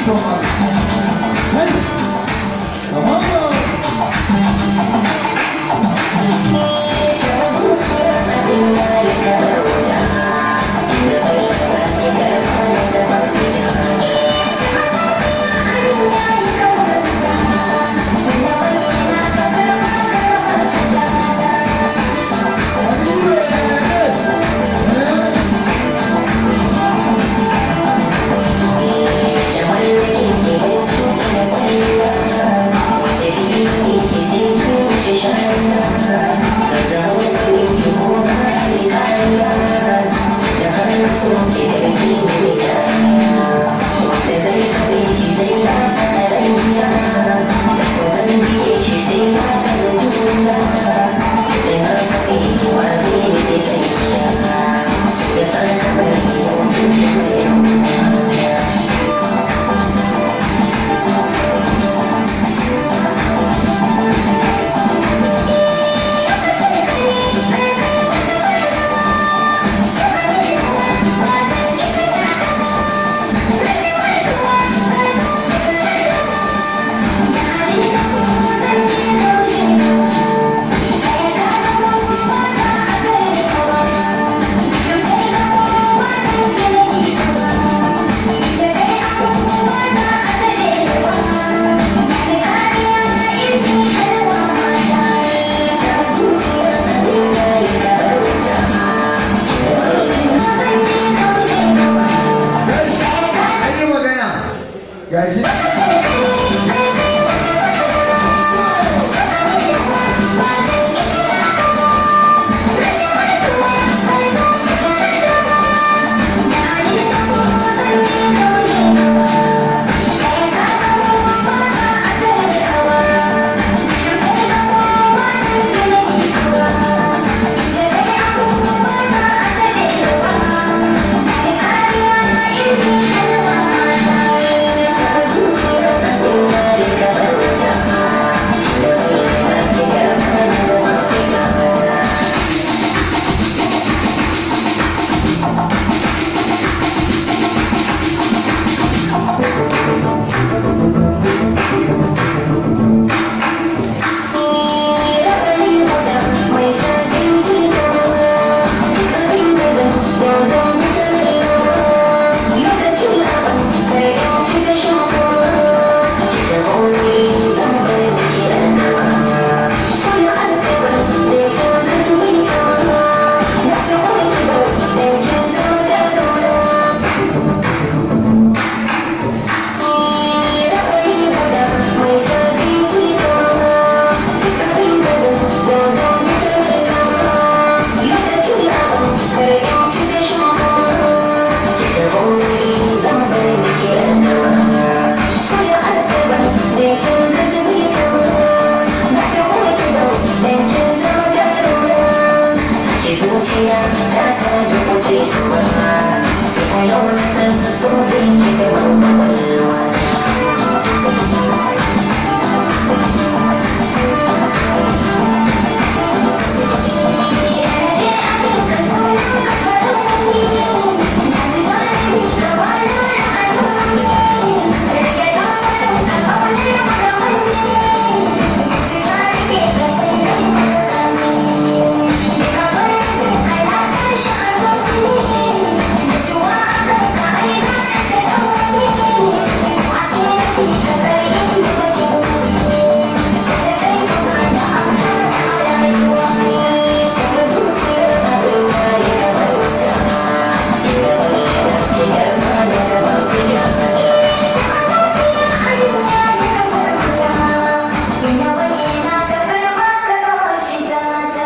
Ikon Allah. Hey, come on. Zuciya abin yayi kamar wuta, na bayyana ki karfa da mafita. Abin yayi kamar wuta, na bayyana ka karfa da mafita. Kamar ki da kwalla, wanda biyu ki sai ki wuce shalla. Zazzabo ki ko za a yi kariya, da har so ki da ki ne kariya. Wanda zai tabe ki zai ya karariya, da ko zan biye shi sai ya gaza juriya. Idan har tabe ki wa zai rike tankiya, su da san kamar ki yau kin ki mai. Zuciya abin yayi kamar wuta. An yi magana. Gashi.